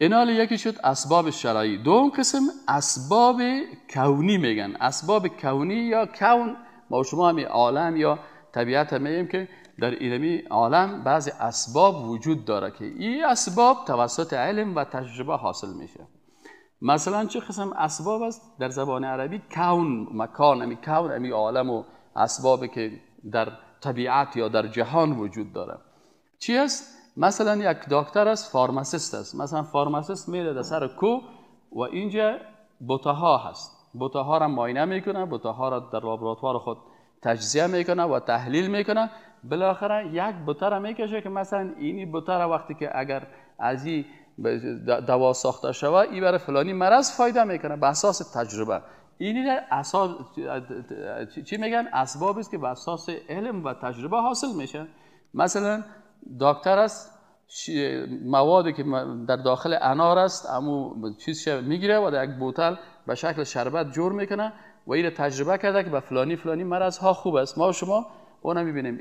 اینال یکی شد اسباب شرعی. دوم قسم اسباب کونی میگن. اسباب کونی یا کون، ما شما همی عالم یا طبیعت میگیم که در اینمی عالم بعضی اسباب وجود داره که این اسباب توسط علم و تجربه حاصل میشه. مثلا چه قسم اسباب است؟ در زبان عربی کون، مکان، امی کون، امی عالم و اسبابی که در طبیعت یا در جهان وجود داره چی است؟ مثلا یک دکتر است، pharmacist است. مثلا pharmacist میره در سر کو و اینجا بوته هست، بوته ها را معاینه میکنه، بوته ها را در لابراتوار خود تجزیه میکنه و تحلیل میکنه. بالاخره یک بوته را میکشه که مثلا اینی بوته را وقتی که اگر از این دوا ساخته شوه، این برای فلانی مرض فایده میکنه به اساس تجربه. اینی اساس چی میگن؟ اسباب است که به اساس علم و تجربه حاصل میشه. مثلا دکتر است، موادی که در داخل انار است امو چیز میگیره و در یک بوتل به شکل شربت جور میکنه و این تجربه کرده که به فلانی فلانی مرض ها خوب است. ما و شما اونم میبینیم.